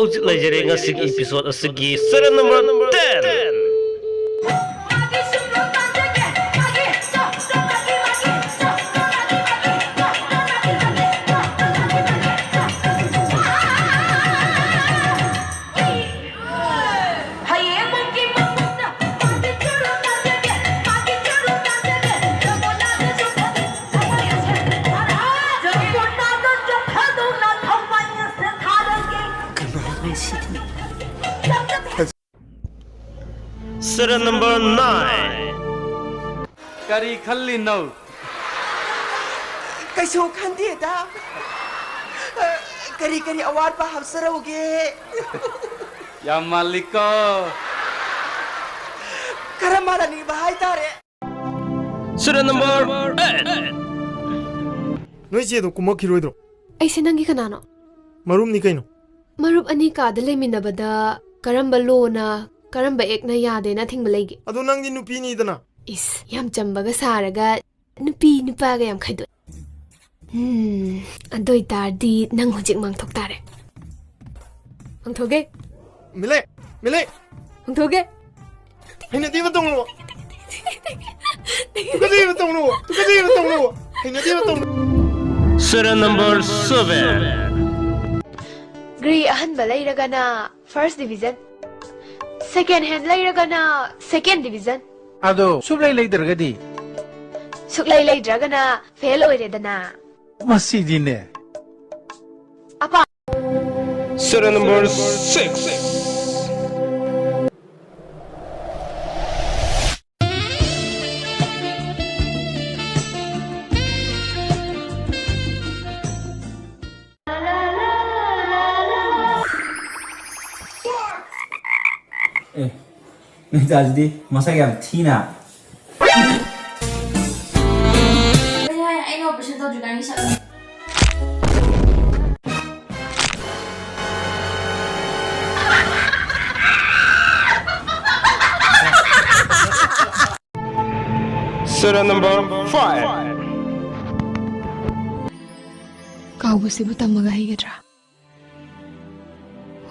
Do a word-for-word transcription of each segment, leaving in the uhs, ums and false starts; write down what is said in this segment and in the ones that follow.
ꯍꯧꯖꯤꯛ ꯂꯩꯖꯔꯦ ꯉꯁꯤꯒꯤ episode ꯑꯁꯤꯒꯤ serial number ten꯫ Serial number nine꯫ ꯀꯔꯤ ꯈꯜꯂꯤꯅꯣ? ꯀꯩꯁꯨ ꯈꯟꯗꯦꯗ꯫ ꯀꯔꯤ ꯀꯔꯤ ꯑꯋꯥꯠꯄ ꯍꯥꯞꯆꯔꯧꯒꯦ? ꯌꯥꯝ ꯃꯥꯜꯂꯤꯀꯣ꯫ ꯈꯔ ꯃꯥꯜꯍꯟꯅꯤꯡꯕ ꯍꯥꯏꯇꯥꯔꯦ꯫ Serial number eight꯫ ꯅꯣꯏ ꯆꯦꯗꯣ ꯀꯨꯝꯃꯛꯈꯤꯔꯣꯏꯗ꯭ꯔꯣ? ꯑꯩꯁꯦ ꯅꯪꯒꯤ ꯀꯅꯥꯅꯣ? ꯃꯔꯨꯞꯅꯤ ꯀꯩꯅꯣ꯫ ꯃꯔꯨꯞ ꯑꯅꯤ ꯀꯥꯗ ꯂꯩꯃꯤꯟꯅꯕꯗ ꯀꯔꯝꯕ ꯂꯣꯅ, ꯀꯔꯝꯕ ꯑꯦꯛꯅ ꯌꯥꯗꯦꯅ ꯑꯊꯤꯡꯕ ꯂꯩꯒꯦ? ꯑꯗꯣ ꯅꯪꯗꯤ ꯅꯨꯄꯤꯅꯤꯗꯅ꯫ ꯏꯁ, ꯌꯥꯝ ꯆꯝꯕꯒ ꯁꯥꯔꯒ ꯅꯨꯄꯤ ꯅꯨꯄꯥꯒ ꯌꯥꯝ ꯈꯥꯏꯗꯣꯛꯑꯦ꯫ ꯎꯝ, ꯑꯗꯨ ꯑꯣꯏꯇꯥꯔꯗꯤ ꯅꯪ ꯍꯧꯖꯤꯛ ꯃꯥꯡꯊꯣꯛ ꯇꯥꯔꯦ꯫ ꯃꯥꯡꯊꯣꯛꯒꯦ꯫ ꯃꯤꯂꯦ, ꯃꯤꯂꯦ꯫ ꯃꯥꯡꯊꯣꯛꯒꯦ꯫ ꯍꯩꯅꯗꯦꯕ ꯇꯧꯅꯨ꯫ ꯇꯨꯀꯠꯆꯩꯕ ꯇꯧꯅꯨ꯫ ꯇꯨꯀꯠꯆꯩꯕ ꯇꯧꯅꯨ꯫ ꯍꯩꯅꯗꯦꯕ ꯇꯧꯅꯨ꯫ Serial number seven꯫ ꯘꯔꯤ ꯑꯍꯟꯕ ꯂꯩꯔꯒꯅ first division, second hand ꯂꯩꯔꯒꯅ second division꯫ ꯑꯗꯣ ꯁꯨꯛꯂꯩ ꯂꯩꯗ꯭ꯔꯒꯗꯤ? ꯁꯨꯛꯂꯩ ꯂꯩꯗ꯭ꯔꯒꯅ fail ꯑꯣꯏꯔꯦꯗꯅ꯫ ꯃꯁꯤꯗꯤꯅꯦ꯫ ꯑꯄꯥ- Serial number six꯫ ꯑꯦ, ꯅꯣꯏ ꯗꯥꯁꯤꯗꯤ ꯃꯁꯛ ꯌꯥꯝ ꯊꯤꯅ꯫ ꯍꯣꯏ, ꯍꯣꯏ, ꯑꯩꯅ operation ꯇꯧꯗ꯭ꯔꯤꯀꯥꯟꯒꯤ ꯁꯛꯅꯤ꯫ Serial number five꯫ ꯀꯥꯎꯕꯁꯤꯕꯨ ꯇꯝꯃꯒ ꯍꯩꯒꯗ꯭ꯔꯥ?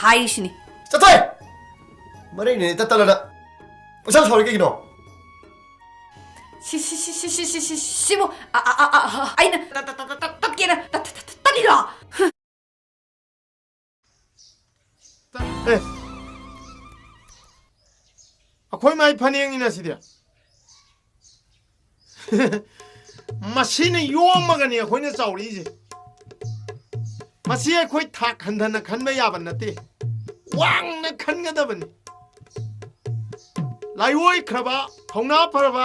ꯍꯥꯏꯔꯤꯁꯤꯅꯤ꯫ ꯆꯠꯊꯣꯏ! ꯃꯔꯩꯅ ꯍꯦꯛꯇ ꯇꯠꯂꯗ ꯄꯨꯡꯁꯥꯎ ꯁꯥꯎꯔꯤ ꯀꯩꯒꯤꯅꯣ? ꯁꯤ, ꯁꯤ, ꯁꯤ, ꯁꯤ, ꯁꯤ, ꯁꯤ, ꯁꯤ, ꯁꯤꯕꯨ ꯑ, ꯑ, ꯑ, ꯑ, ꯑ, ꯑꯩꯅ ꯇ-, ꯇ-, ꯇ-, ꯇ-, ꯇꯠꯀꯦꯅ ꯇ-, ꯇ-, ꯇ-, ꯇꯠꯂꯤꯔꯣ? ꯑꯦ, ꯑꯩꯈꯣꯏ ꯃꯥꯏ ꯐꯅꯦꯛꯅꯤꯅ ꯁꯤꯗꯤ꯫ ꯃꯁꯤꯅ ꯌꯣꯝꯃꯒꯅꯤ ꯑꯩꯈꯣꯏꯅ ꯆꯥꯎꯔꯛꯏꯁꯦ꯫ ꯃꯁꯤ ꯑꯩꯈꯣꯏ ꯊꯥꯛ ꯍꯟꯊꯅ ꯈꯟꯕ ꯌꯥꯕ ꯅꯠꯇꯦ, ꯋꯥꯡꯅ ꯈꯟꯒꯗꯕꯅꯤ꯫ ꯂꯥꯏꯑꯣꯏꯈ꯭ꯔꯕ, ꯊꯧꯅꯥ ꯐꯔꯕ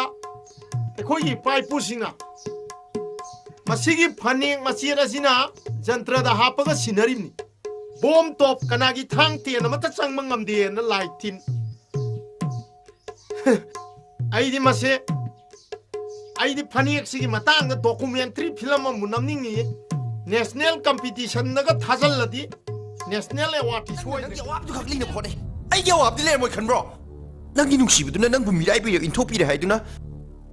ꯑꯩꯈꯣꯏꯒꯤ ꯏꯄꯥ ꯏꯄꯨꯁꯤꯡꯅ ꯃꯁꯤꯒꯤ ꯐꯅꯦꯛ ꯃꯆꯦꯠ ꯑꯁꯤꯅ ꯖꯟꯇ꯭ꯔꯗ ꯍꯥꯞꯄꯒ ꯁꯤꯟꯅꯔꯤꯕꯅꯤ꯫ ꯕꯣꯝ ꯇꯣꯞ ꯀꯅꯥꯒꯤ ꯊꯥꯡ ꯇꯦꯟ ꯑꯃꯠꯇ ꯆꯪꯕ ꯉꯝꯗꯦꯅ ꯂꯥꯏ ꯇꯤꯟ꯫ ꯑꯩꯗꯤ ꯃꯁꯦ, ꯑꯩꯗꯤ ꯐꯅꯦꯛꯁꯤꯒꯤ ꯃꯇꯥꯡꯗ documentary film ꯑꯃꯕꯨ ꯅꯝꯅꯤꯡꯉꯤꯌꯦ꯫ National competitionꯗꯒ ꯊꯥꯖꯜꯂꯗꯤ national awardꯇꯤ ꯅꯪꯅ ꯁꯣꯏꯗ꯭ꯔꯦ꯫ ꯅꯪꯒꯤ ꯑꯋꯥꯕꯗꯨ ꯈꯛ ꯂꯩꯅꯕ ꯍꯣꯠꯅꯩ꯫ ꯑꯩꯒꯤ ꯑꯋꯥꯕꯗꯤ ꯂꯩꯔꯝꯃꯣꯏ ꯈꯟꯕ꯭ꯔꯣ? ꯅꯪꯒꯤ ꯅꯨꯡꯁꯤꯕꯗꯨꯅ ꯅꯪꯕꯨ ꯃꯤꯔꯥꯏꯕꯤꯔ ꯏꯟꯊꯣꯛꯄꯤꯔꯦ ꯍꯥꯏꯗꯨꯅ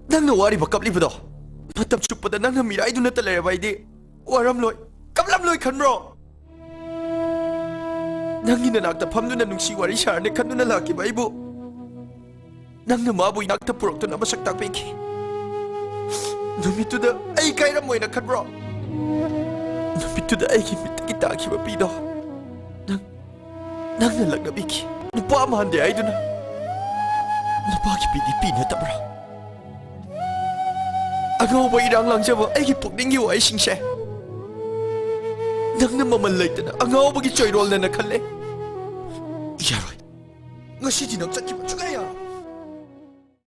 ꯅꯪꯅ ꯋꯥꯔꯤꯕ ꯀꯞꯂꯤꯕꯗꯣ, ꯃꯇꯝ ꯆꯨꯞꯄꯗ ꯅꯪꯅ ꯃꯤꯔꯥꯏꯗꯨꯅꯇ ꯂꯩꯔꯕ ꯑꯩꯗꯤ ꯋꯥꯔꯝꯂꯣꯏ, ꯀꯞꯂꯝꯂꯣꯏ ꯈꯟꯕ꯭ꯔꯣ? ꯅꯪꯒꯤ ꯅꯅꯥꯛꯇ ꯐꯝꯗꯨꯅ ꯅꯨꯡꯁꯤ ꯋꯥꯔꯤ ꯁꯥꯔꯅꯤ ꯈꯟꯗꯨꯅ ꯂꯥꯛꯈꯤꯕ ꯑꯩꯕꯨ ꯅꯪꯅ ꯃꯥꯕꯨ ꯏꯅꯥꯛꯇ ꯄꯨꯔꯛꯇꯨꯅ ꯃꯁꯛ ꯇꯥꯛꯄꯤꯈꯤ꯫ ꯅꯨꯃꯤꯠꯇꯨꯗ ꯑꯩ ꯀꯥꯏꯔꯝꯃꯣꯏꯅ ꯈꯟꯕ꯭ꯔꯣ? ꯅꯨꯃꯤꯠꯇꯨꯗ ꯑꯩꯒꯤ ꯃꯤꯠꯇꯒꯤ ꯇꯥꯈꯤꯕ ꯄꯤꯗꯣ ꯅꯪ, ꯅꯪꯅ ꯂꯛꯅꯕꯤꯈꯤ꯫ ꯅꯨꯄꯥ ꯃꯥꯟꯗꯦ ꯍꯥꯏꯗꯨꯅ ꯅꯨꯄꯥꯒꯤ ꯄꯤꯗꯤ ꯄꯤ ꯅꯠꯇꯕ꯭ꯔꯥ? ꯑꯉꯥꯎꯕ ꯏꯔꯥꯡ ꯂꯥꯡꯖꯕ ꯑꯩꯒꯤ ꯄꯨꯛꯅꯤꯡꯒꯤ ꯋꯥꯍꯩꯁꯤꯡꯁꯦ ꯅꯪꯅ ꯃꯃꯜ ꯂꯩꯇꯅ ꯑꯉꯥꯎꯕꯒꯤ ꯆꯣꯏꯔꯣꯜꯅꯦꯅ ꯈꯜꯂꯦ꯫ ꯌꯥꯔꯣꯏ, ꯉꯁꯤꯗꯤ ꯅꯪ ꯆꯠꯈꯤꯕ ꯁꯨꯡꯌꯥ ꯌꯥꯔꯣꯏ꯫